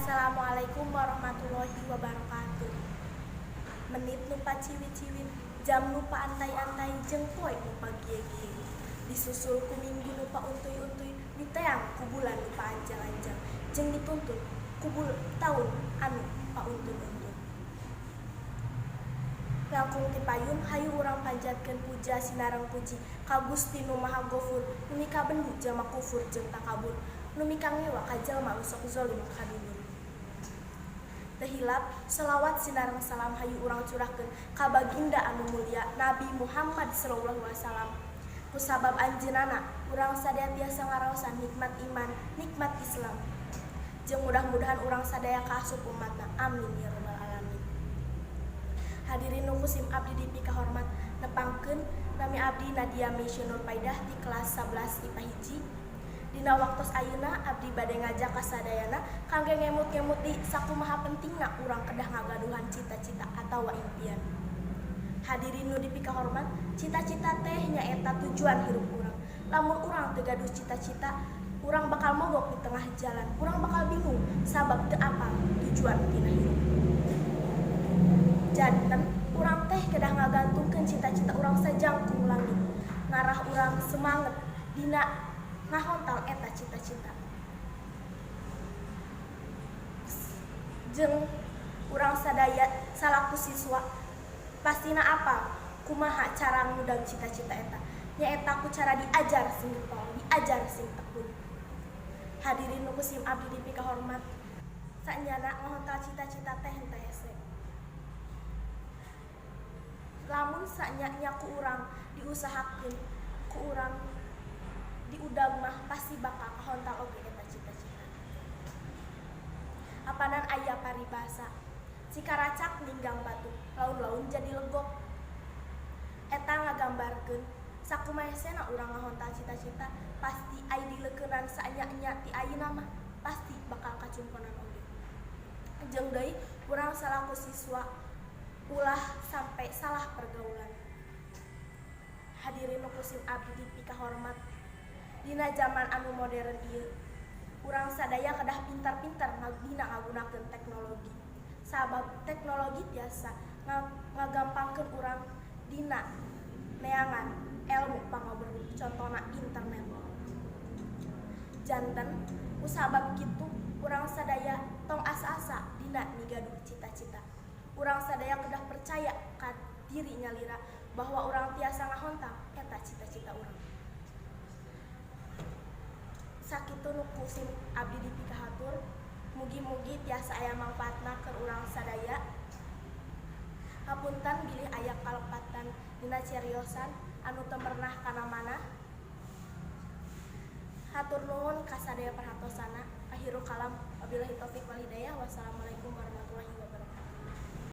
Assalamualaikum warahmatullahi wabarakatuh. Menit nu paciwit-ciwit, jam nu paantay-antay, jeung poe nu pagie-gie. Disusul ku minggu nu pauntuy-untuy, diteang ku bulan nu paanjang-anjang, jeung dituntun ku taun anu pauntun-untun. Langkung ti payun, hayu urang panjatkeun puja sinareng puji ka Gusti Nu Maha Gofur, nu mikabendu jalma kufur jeung takabur, nu mikangewa ka jalma nu sok zolim ka dulur. Teu hilap, sholawat sinareng salam hayu urang curahkeun ka baginda anu mulia Nabi Muhammad sallallahu alaihi wasallam. Kusabab anjeunna urang sadaya tiasa ngaraosan nikmat iman, nikmat Islam. Jeung mudah-mudahan urang sadaya kaasup umatna. Amin ya rabbal alamin. Hadirin nu ku sim abdi dipikahormat, nepangkeun nami abdi Nadia Meisya Nurpaidah ti kelas 11 IPA 1. Dina waktos ayeuna abdi bade ngajak ka sadayana kangge ngemut-ngemut di sakumaha pentingna urang kedah ngagaduhan cita-cita atawa impian. Hadirin nu dipikahormat, cita-cita teh nyaeta tujuan hirup urang. Lamun urang teu gaduh cita-cita, urang bakal mogok di tengah jalan, urang bakal bingung sabab teu apal tujuan tina hirup. Janten urang teh kedah ngagantungkeun cita-cita urang sajangkung langit, ngarah urang semangat dina ngahontal eta cita-cita. Jeung urang sadaya salaku siswa pastina apal kumaha cara ngudang cita-cita eta, nyaeta ku cara diajar sing getol, diajar sing tekun. Hadirin nu ku sim abdi dipikahormat, sanyana ngahontal cita-cita teh henteu hese. Lamun sanya ku urang diusahakeun, ku urang diudag mah pasti bakal kahontal oge eta cita-cita. Apanan aya paribasa, "Cikaracak ninggang batu, laun-laun jadi legok." Eta ngagambarkeun sakumaha hesena urang ngahontal cita-cita, pasti ai dileukeunan saenya-enya ti ayeuna mah pasti bakal kacumponan oge. Jeung deui, urang salaku siswa ulah sampai salah pergaulan. Hadirin nu ku sim abdi dipikahormat, dina zaman anu modern ieu urang sadaya kedah pintar-pintar dina ngagunakeun teknologi, sabab teknologi tiasa ngagampangkeun urang dina neangan elmu pangaweruh, contona internet. Janten kusabab kitu urang sadaya tong asa-asa dina migaduh cita-cita. Urang sadaya kedah percaya ka diri nyalira bahwa urang tiasa ngahontal eta cita-cita urang. Sakitu nu ku sim abdi dipikahatur, mugi-mugi tiasa aya mangfaatna keur urang sadaya. Hapunten bilih aya kalepatan dina cariosan anu teu merenah kana manah. Hatur nuhun ka sadaya perhatosana. Akhirul kalam, wabillahi taufik wal hidayah, wassalamualaikum warahmatullahi.